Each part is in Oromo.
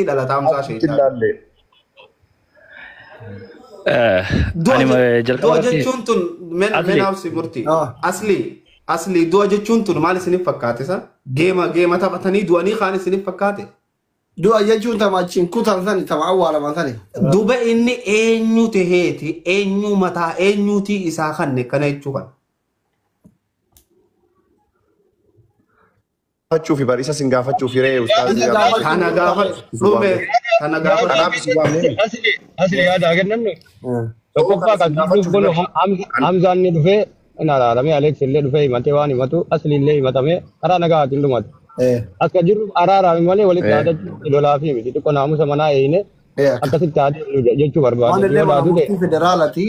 Dhalata Hamzaa Asitti Sheek Jaabir. ilaalle. Du'a Ani je- du'a jalqaba irratti jechuun tun men asli menaafsi murtii. Asli asli du'a jechuun tun maal isiniif fakkaate sa? Geema geema taphatanii du'anii kaan isiniif fakkaate? Du'a jechuun tama achiin kutan sani tama awwaalaman sani. Duba inni eenyu taheeti eenyu mataa eenyuutii isaa kanne kana jechuu kana. Gaafachuu fi bar isa sin gaafachuu fi ree ustaazii Isa gaafachuu. gaafachuu Tana gaafadhu dhume tana gaafadhu. Kanaaf si waamne. Asli asli yaada kennannu Eh. tokkoffaa Kana kan sin dubbiif gaafachuu fi kun bar. Hamzaan ni dhufee hin araaramee Alex illee dhufee himatee waan himatu asli illee himatamee karaa nagaatiin dhumate. Eh. Akka jirru araarame malee walitti Eh. dhaadachuu lolaa fi miti xiqqoo naamusa manaa eeyine Eh. Akka. akkasitti adeemnu jechuu Waan barbaade. illee Yoo mana dhaaduu ta'e murtii federaalaati.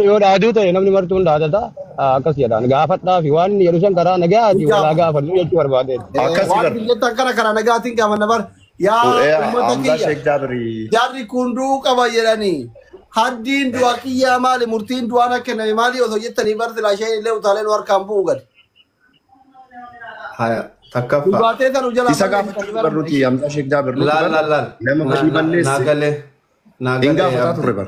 yoo dhaaduu ta'e namni martuun dhaadata akkas jedhaan gaafadhaa fi waan inni jedhu san karaa nagaatiin Ni walaa gaafata. gaafannu jechuu barbaadeeti. Akkasi Waan bar. biyya kana karaa nagaatiin gaafanna bar. Yaa uummata Hamzaa kiyya. Sheek Jaabiri. Jarri kun du'uu qaba jedhanii. Haddiin du'a kiyyaa maali? Murtiin du'aan akka kenname maali? Osoo jettanii bar silaa isheen illee utaalee nu harkaan bu'u gadi. Haya takkaffaa. Dhugaatee tanu jalaa Isa balleessitanii gaafachuu bar. bar nuti Hamzaa Sheek Jaabir nuti Laal bar laal laal. nama Na badii na naa balleesse galee naa hin galee gaafataa abdi. turre bar.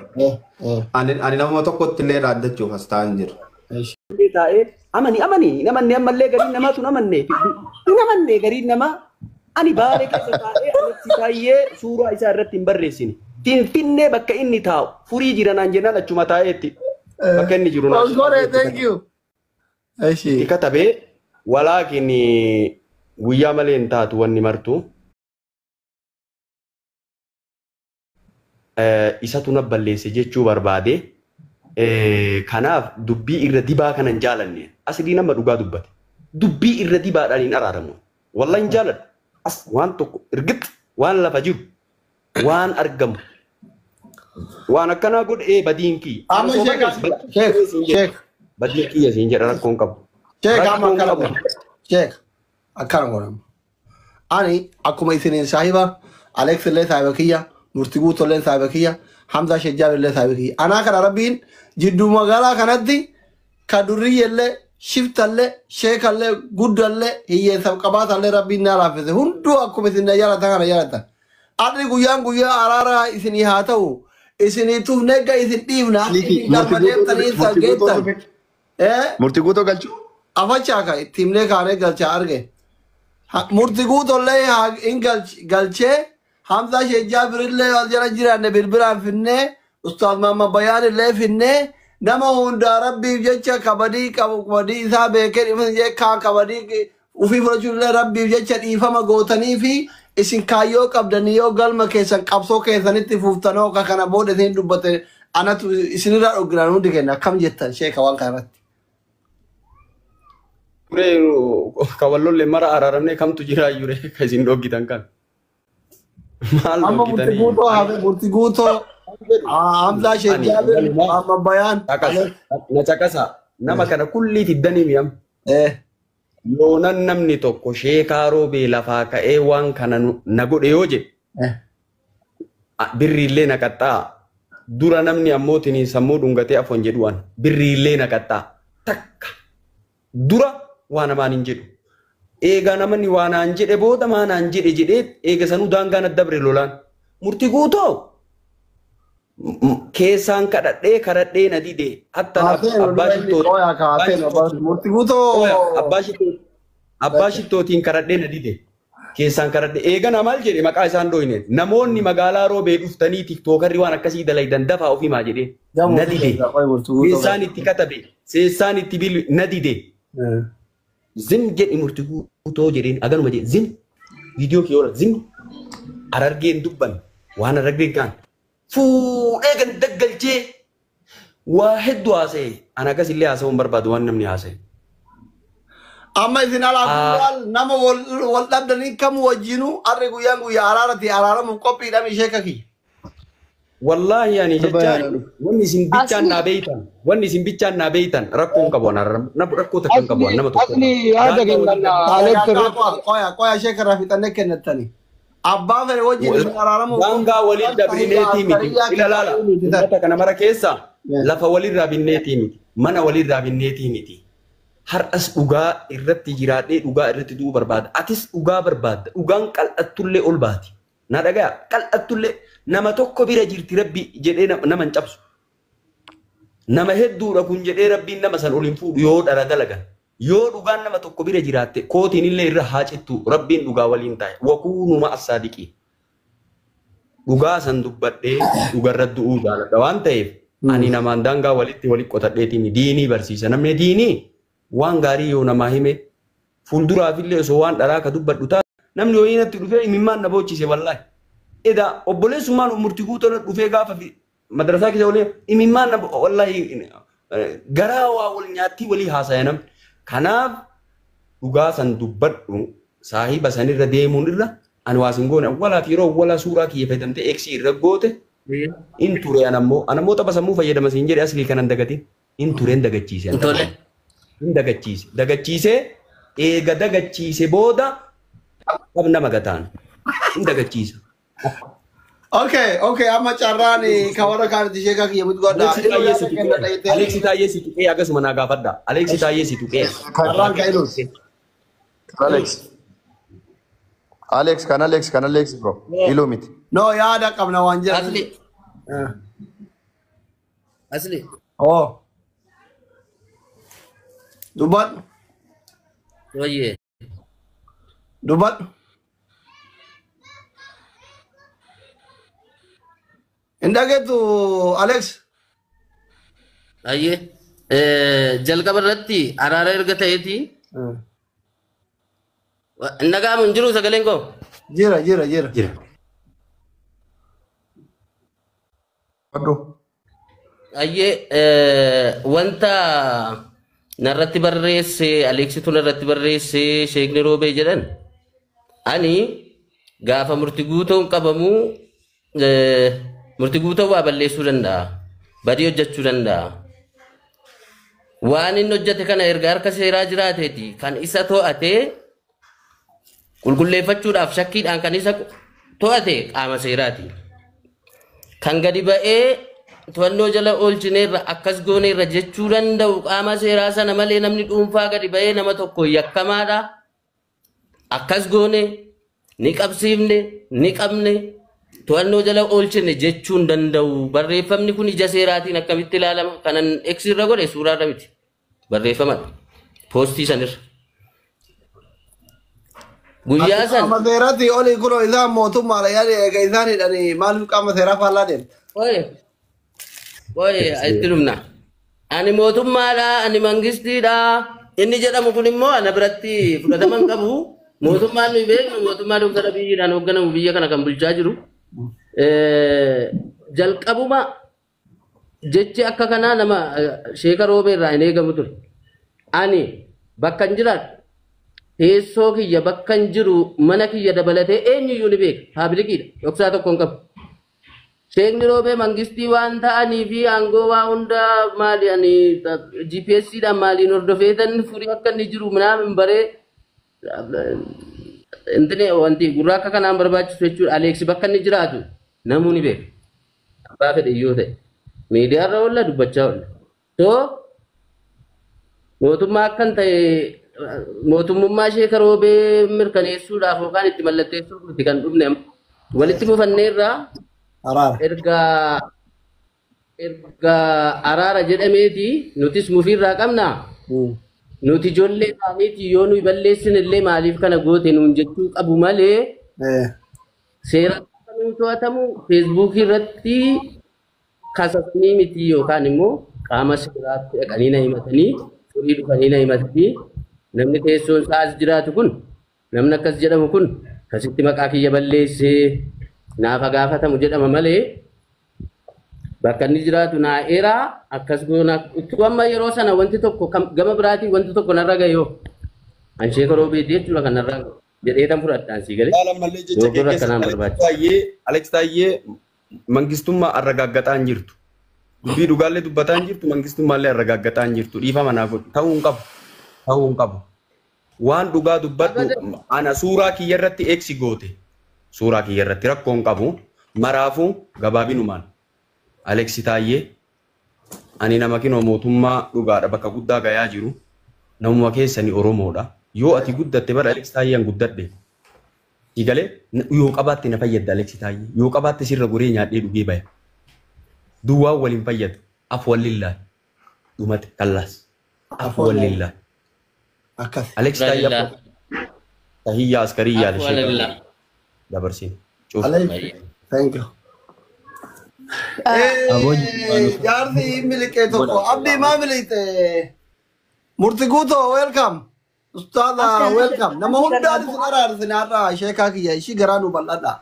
Ani ani nama tokkotti illee dhaaddachuuf as taa'an jiru. Taa'ee amani amani hin amanne ammallee gariin namaatu hin amanne hin amanne gariin namaa ani Baalee keessa taa'ee Aleksi Taayyee suuraa isaa irratti hin barreessine. Finfinnee bakka inni taa'u furii jira naan jennaan achuma taa'eetti bakka inni jiru naan Ongore, thank you. itti Eshi. katabee walaakin guyyaa malee hin taatu wanni martu isatu na balleesse jechuu barbaade. Kanaaf dubbii irra dibaa kana hin jaalanne. Aslii nama dhugaa dubbate. Dubbii irra dibaadhaan hin araaramu. Wallahi hin jaaladhu. As waan tokko irgit waan lafa jiru waan argamu waan akkanaa godhe badiin kiyya. Ani Amma osoo sheek balleesse badiin sheek kiyya siin jedha. sheek Badiin kiyya siin jedha rakkoon qabu. sheek amma Rakkoon akkana qabu. godha. Sheek akkana godha. Ani akkuma isiniin saahiba Alex illee saahiba kiyya, Murtii Guutuu illee saahiba kiyya, Hamzaa Sheek Jaabir illee saahiba kiyya. Anaa kana Rabbiin jidduu magaalaa kanatti ka durriyyellee, shiftallee, sheekallee, guddallee, hiyyeessaaf qabaatallee Rabbiin naa laaffise. Hunduu akkuma isin na jaalatan kana jaalatan. Arri guyyaan guyyaa araaraa isinii haa ta'u. Isinii tufnee ga isin dhiifna. Liki Isin galma murtii guutuu deemtanii dhufe isa murtii guutuu geettan. dhufe. Eh? Murtii guutuu galchuu. Afachaa ka itti himnee kaanee galchaa arge. Murtii guutollee haa hin galchee Hamzaa Sheek Jaabirillee wal jala jiraanne bilbilaan finnee Ustaaz Maamma Bayaan illee finnee nama hundaa Rabbiif jecha kabadii qabu kabadii isaa beekee dhiifama jee kaan kabadii ufii fudhachuun illee Rabbiif jecha dhiifama gootanii fi isin kaayyoo qabdanii yoo galma keessan qabsoo keessanitti fuuftanoo ka kana booda isin dubbate anatu isinirraa dhogginaan hundi kenna akkam jettan sheeka waan kana irratti. Turee kan wal lolle mara araaramnee kamtu jira iyyuu ka isin dhoggitan kan. Maal Amma murtii dhoggitanii? guutoo Ani hafe murtii guutoo Hamzaa Sheek ani Jaabir walumaa Maamma Bayaan caqasa Alex. na caqasa nama kana kullii fiddanii mi'am. Eh. Yoonan namni tokko sheekaa roobee lafaa ka'ee waan kana na godhe yoo jedhe Eh. Birriillee na qaxxaa. Dura namni ammoo tiniin sammuu dhungatee afoon jedhu waan birriillee na qaxxaa. Takka dura waa namaan hin jedhu. Eegaa namni waa naan jedhe booda maa naan jedhe jedhee eega sanuu daangaan adda bire lolaan. Murtii guutoo keessaan kadhadhee kadhadhee na dide. Hatta Haaseenu abbaa dura inni shittootiin qoyaa ka abbaa haaseenu shittootiin murtii guutoo. Oya, abbaa shittootiin kadhadhee na dide. Keessaan kadhadhee eegana maal jedhe maqaa isaan dhoyne. Namoonni magaalaa roobee dhuftanii tiktookarri waan akkasii dalaydan dafaa ofii maa jedhee Gamoo na dide. qoy murtii guutoo. Seessaan itti katabe seessaan itti bilbi na dide. Zim jedhi murtii guutoo jedheen aganuma jedhe zim viidiyoo kiyyoora zim arargeen dubban waan arargeen kaan fuudhee kan daggalchee waa hedduu haasa'e ana akkas illee haasa'uu hin barbaadu waan namni haasa'e. Amma isin alaa guyyaan nama wal dhabdanii kam wajjinuu arri guyyaan guyyaa araarati araaramuuf qophiidhaan ishee kaki. Wallaahi ani jechaan wanni isin bichaan Asli naa beeytan wanni isin bichaan naa beeytan rakkoo hin qabu ana rakkoo takka hin qabu Asli nama tokko asli yaada daangaa kennan waliin Alex irratti Qoya qoya ishee karraa fixannee kennettani. Abbaa fedhe wajjin isin araaramuuf daangaa waliin dabrinneetii miti ila laala uummata kana mara keessa lafa walirraa binneetii miti mana walirraa binneetii miti har'as dhugaa irratti jiraadhee dhugaa irratti du'uu barbaada atis dhugaa barbaadda dhugaan qal'attullee ol baati. Na dhagaa qal'attullee nama tokko bira jirti rabbi jedhee nama hin cabsu. Nama hedduudha kun jedhee rabbiin nama san ol hin fuudhu yoo dhara dalagan. Yoo dhugaan nama tokko bira jiraatte kootiin illee irra haa cittu rabbiin dhugaa waliin taa'e. Wakuunuma assaadiqii. Dhugaa san dubbadhee dhugarra du'uu jaaladha waan ta'eef ani namaan daangaa walitti walitti qotadheetiin diinii barsiisa. Namni diinii waan gaarii yoo namaa hime fuulduraafillee osoo waan dharaa ka dubbadhu taate namni wayii natti dhufee imimmaan na boochise wallaahi. Edaa obboleessummaan murtii guutuu dhufee gaafa madrasaa keessa olee imimmaan na wallaahi garaa waa wal nyaattii walii haasaya namni. Kanaaf dhugaa san dubbadhu saahiba sanirra deemuun irra ani waa sin goone awwalaaf yeroo awwalaa suuraa kiyya fayyadamtee eeksii irra goote in ture anammoo tapha sammuu fayyadama siin jedhe aslii kanan dagatin in tureen dagachiise. In dagachiise dagachiisee eega dagachiise booda nama gataan in dagachiisa. Okay, okay, amma carraan kan warra kaanitti sheekaa kiyya mutu godha. Aleksi Taayyee si tuqee akkasuma naa gaafadha. Aleksi Taayyee si tuqee. Carraan kan iluus. Alex. Alex kan Alex kan Alex bro. Iluu miti. No, yaada qabna waan jedhan. Asli. Asli. Oh. Dubbadhu. Oye. Dubbadhu. Hin dhageettu Alex. Ayyee. Jalqaba irratti araara erga ta'eeti. Hin dhaga'amu hin jiru sagaleen koo. Jira jira jira. Jira. Fadhu. Ayyee wanta narratti barreesse Aleeksitu narratti barreesse Sheekni Roobee jedhan ani gaafa murtii guutuun qabamu murtii guutuun waa balleessuu danda'a. Badii hojjechuu danda'a. Waan inni hojjete kana erga harka seeraa jiraateeti kan isa to'atee qulqulleeffachuudhaaf shakkiidhaan kan isa to'ate qaama seeraati. Kan gadi ba'ee to'annoo jala oolchineerra akkas gooneerra jechuu danda'u qaama seeraa sana malee namni dhuunfaa gadi ba'ee nama tokko yakkamaadha. Akkas goone ni qabsiifne ni qabne to'annoo jala oolchine jechuu hin danda'u. Barreeffamni kun ija seeraatiin akkamitti ilaalama? Kanan eksi irra godhe suuraarra miti. Barreeffamadha. Poostii sanirra. Guyyaa san. Qaama seeraatti olii kunoo isaan mootummaadha yaada eega isaan hidhanii maaliif qaama seeraa faallaa deemta? Oye. Oye, itti dhumna. Ani mootummaadha, ani mangistiidha. Inni jedhamu kun immoo ana biratti fudhatama hin qabu. Mootummaan nuyi beeknu mootummaa Dooktar Abiyyiidhaan hoogganamu biyya kana kan bulchaa jiru. Jalqabuma jechi akka kanaa nama Sheeka Roobee irraa hin eegamu ture. Ani bakka hin jiraadhu teessoo kiyya bakka hin jiru mana kiyya dabalatee eenyuyyuu ni beeka. Paablikiidha. Dhoksaa tokko hin qabu. Sheekni Roobee mangistii waan ta'anii fi aangoo waa hunda maali ani GPS dhaan maaliin hordofeetan furii akka inni jiru minaamin baree intini wanti gurra akka kanaan barbaachisu jechuudha. Aleeksi bakka inni jiraatu namuu ni beeka. Abbaa fedhe iyyuu ta'e. Miidiyaarra oolla dubbachaa oolla. Too mootummaa akkan ta'e mootummummaa Sheeka Roobee mirkaneessuudhaaf yookaan itti mallatteessuuf miti kan dhufne amma. Walitti mufanneerraa Araara. Erga araara jedhameeti nutis mufiirraa qabnaa. Nuti ijoollee isaaniiti yoo nuyi balleessine illee maaliif kana goote nuun jechuu qabu malee seera akka nuun to'atamu feesbuukii irratti kasasanii miti yookaan immoo qaama seeraatti dhaqanii na himatanii furii dhufanii na himatanii namni teessoon isaa as jiraatu kun namni akkas jedhamu kun akkasitti maqaa kiyya balleessee naafa gaafatamu jedhama malee bakka inni jiraatu naa eeraa akkas goona utuu amma yeroo sana wanti tokko gama biraatiin wanti tokko narra ga'e yoo an Sheeka Roobeeti jechuudha kan narra ga'e jedhee tan fudhadhaan sii galee Haala mallee jecha kee dogoggora keessa akkanaan Alex barbaachisa. Taayyee Alex Taayyee mangistummaa arragaaggataa hin jirtu. Dubbii dhugaallee dubbataa hin jirtu mangistummaallee arragaaggataa hin jirtu. Dhiifama naa godhu. Ta'uu hin qabu. Ta'uu hin qabu. Waan dhugaa dubbadhu ana suuraa kiyya irratti eeksi goote. Suuraa kiyya irratti rakkoo hin qabu. Maraafuu gabaabinumaan. Alex Taayyee ani nama kinoo mootummaa dhugaadha bakka guddaa gayaa jiru. Namuma keessanii Oromoodha. Yoo ati guddatte bara Alex Taayyeen guddadhe. Siigalee yoo qabaatte na fayyadda Aleksi Taayyee. Yoo qabaatte sirra goree nyaadhee dhugee baya. Duwwaan waliin fayyadu. Afwan lillaahi. Dhumate kallaas. Afwan lillaahi. Akkas. Aleksi Taayyee tahiyyaa askariyyaa Afwan dabarsin. Alex, thank you. Jaarsi miliqee tokko. Abdii maa miliqxe? Murti guutoo welcome. Ustaaza welcome. Nama hundaan isin araarsin har'a sheekaa kiyya ishii garaa nu bal'adha.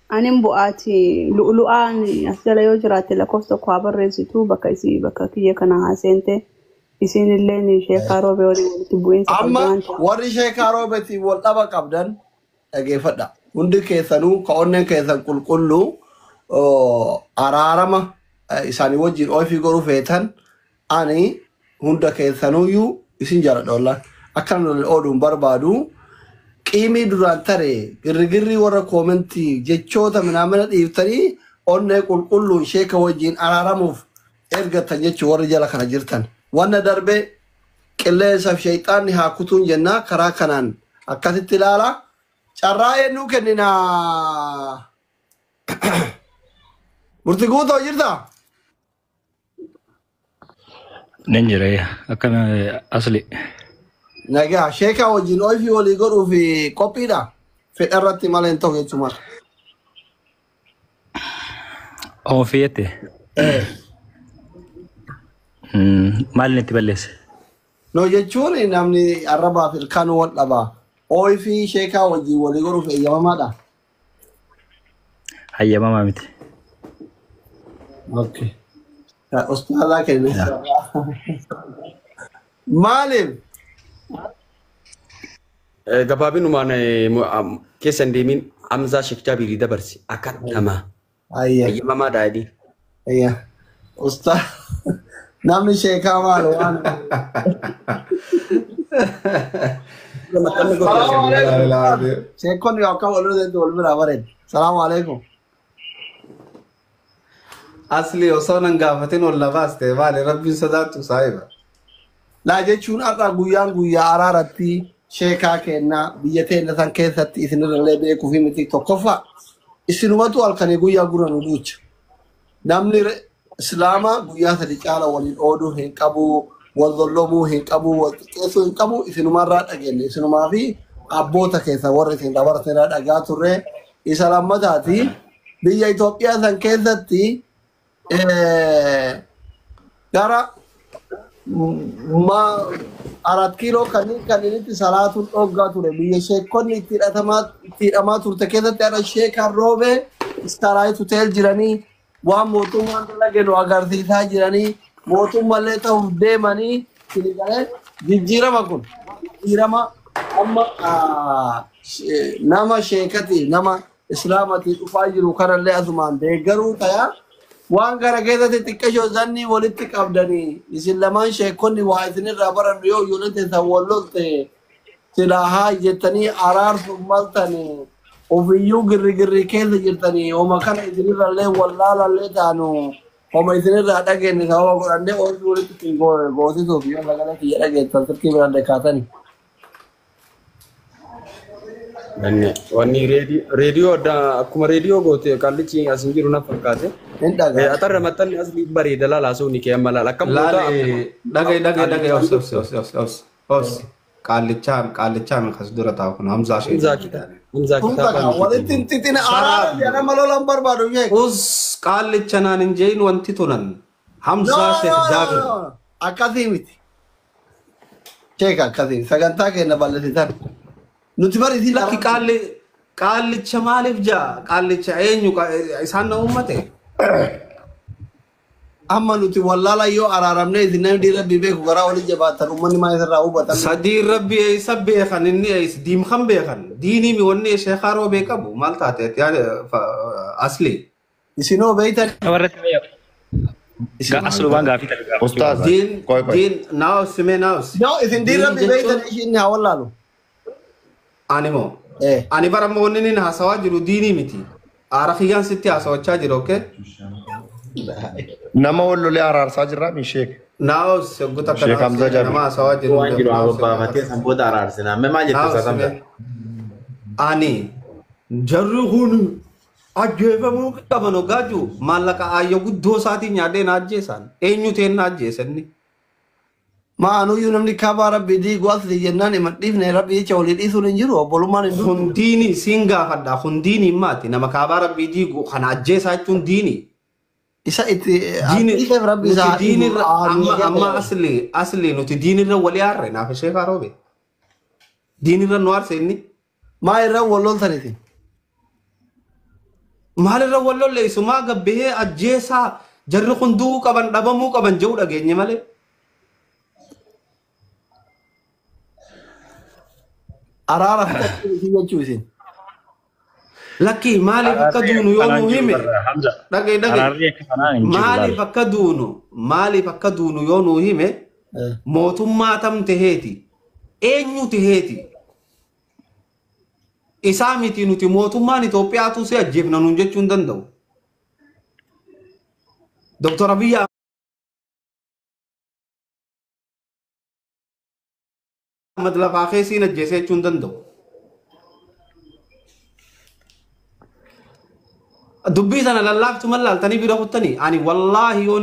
Anin bu'aati lu'lu'aan as jala yoo jiraatte lakkoofsa tokko haa barreessitu bakka isii bakka kiyya kana haa seente isiin illeen sheekaa roobee waliin walitti bu'iinsa qabdu Amma waan ta'eef. warri sheekaa roobetii wal dhaba qabdan dhageeffadha. Hundi keessanuu ka onneen keessan qulqulluu araarama isaanii wajjin ofii godhuu feetan ani hunda keessanuyyuu isin jaaladha wallaan. Akkana lolli oduun barbaadu qiimii duraan tare girgirrii warra koomentii jechoota minaamina dhiiftanii onnee qulqulluun sheeka wajjin araaramuuf ergatan jechuu warri jala kana jirtan. Wanna darbe qilleensaaf shayxaanni haa kutuun jennaa karaa kanaan akkasitti ilaala. Carraa eenyuu kenninaa? Murtii guutoo jirtaa? Nan jira akkana asli. Nagaa sheekaa wajjin ofii walii godhuuf qophiidha. Fedha irratti malee hin ta'u jechuudha. Ofii jette. Maal itti balleesse? No jechuun namni arrabaaf ilkaan wal dhaba. Ofii sheekaa wajjin walii godhuuf eeyyamamaadha. Hayyamamaa miti. Okay. Ustaazaa kenna. Maaliif? Gabaabinumaan keessa hin deemin Hamzaa Sheek Jaabirii dabarsi akkattamaa. Ayya. Hayyamamaa daadhii. Ayya. Ustaaz namni sheekaa maal waan. Sheekonni akka wal wal biraa bareeda. Salaamu alaikum. Asli osoo nan gaafatin ol lafaaste maali rabbiin sodaattu saahiba. Laa jechuun har'a guyyaan guyyaa araaratti sheekaa kennaa biyya teenya san keessatti isinirrallee beekuu fi miti tokkoffaa isinumatu halkanii guyyaa gurra nu duucha. Namni islaamaa guyyaa sadi caala waliin ooduu hin qabu, wal zollomuu hin qabu, wal xiqqeessuu hin qabu isinumarraa dhageenye isinumaa fi abboota keessa warra isin dabarsanirraa dhagaa turre isa lammataati biyya Itoophiyaa san keessatti gara ma arat kiiloo kanneen kanneenitti salaatuun dhoggaa ture biyya sheekonni itti hidhamaa turte keessatti har'a sheekaan roobee istaraayit hotel jiranii waan mootummaan dalage nu agarsiisaa jiranii mootummallee ta'uuf deemanii sinigalee jijjiirama kun jijjiirama amma nama sheekati nama islaamatii dhufaa jiru kanallee asumaan deeggaruu tayaa. Waan kana keessatti xiqqashoo zanni walitti qabdanii isin lamaan sheekonni waa isinirraa barannu yoo ijoolleen teessan wal lolte silaa haa jettanii araarsuuf maltanii ofiyyuu girri keessa jirtanii homa kana isinirrallee wallaalallee taanu homa isinirraa dhageenye sababa godhannee oolchuu walitti isin goosisuuf yoo sagalee kiyya dhageessan silkii biraan kaasanii. Wanni reediyoo adda akkuma reediyoo goote qaallichi as hin jiru na fakkaate. Hin dhagaa. Atarra maxxanni asli bareeda laala haasawni kee amma laala akkam goota. Laale dhagaye dhagaye dhagaye obsi obsi obsi obsi obsi obsi qaallichaa mi kas dura taa'u kun Hamzaa Sheek. Hamzaa kitaaba. Hamzaa kitaaba. Walitti hin xixina araara jedhama lolan barbaadu sheek. Us qaallicha naan hin jeeyin wanti tunan Hamzaa Sheek Jaabir. Akkasii miti. Sheek akkasii sagantaa keenya balleessitan. Nuti bari isin Lakki qaallicha maaliif jaa qaallicha eenyu isaan na uummate. Amma nuti wallaala yoo araaramne isin namni rabbi beeku garaa olii jabaatan uummanni maa isirraa hubatan. Sadii rabbi eessa beekan inni eessa diimkan beekan diinii mi wanni sheekaa roobee qabu maal taate asli. Isinoo beeytan. Aslu waan gaafii ta'e gaafachuu Ustaaz. Diin Qoy qoy. diin naawus simee naawus. Yoo isin diin rabbi beeytan ishiin haa wallaalu. Ani moo. Ani bara amma wanni inni haasawaa jiru diinii miti. Aara kiyyaan sitti haasawachaa jiru okay? Nama wal lolee araarsaa jirraa mi sheek? Naawus yoggu takka Sheek Hamzaa Jaabir. nama haasawaa jiru. Waan jiru haa babbaafatee san booda araarsinaa. Mee maal jette Naawus Ustaaz Hamzaa? simee. Ani jarri kun ajjeefamuu qaban hoggaa jiru maallaqa aayya guddoo isaatiin nyaadhee na ajjeesaan eenyu ta'een na ajjeesanni. Maa anuyyuu namni kaabaa rabbii diigu asli jennaan himan dhiifne rabbii jecha walii dhiisuun hin jiru obbolummaan hin dhufu. Hundiini siin gaafadha hundiini maati nama kaabaa rabbii diigu kana ajjeesaa jechuun diini. Isa itti Diini dhiifeef rabbi isaa nuti diinirra amma amma amma asli asli nuti diinirra walii aarre naaf ishee kaaroobe. Diinirra nu aarse inni. Maa irra wal loltaniiti. Maalirra wal lolle isumaa gabbahee ajjeesaa jarri kun du'uu qaban dhabamuu qaban jedhu dhageenye malee. Araara fudhachuu jechuu isin. Lakkii maaliif akka Araarri duunu yoo akkanaan nu jiru hime barra Hamza. dhagee dhagee Araarri akkanaan hin jiru maaliif laal. akka duunu maaliif akka duunu yoo nu hime mootummaa tam taheeti eenyu taheeti isaa miti nuti mootummaan Itoophiyaatu si ajjeefna nuun jechuu hin danda'u. Doktor Abiyyi Ahmad lafaa keessiin ajjeesee jechuu hin danda'u. Dubbii sana lallaaftu mallaaltanii bira kuttanii ani wallaahi yoo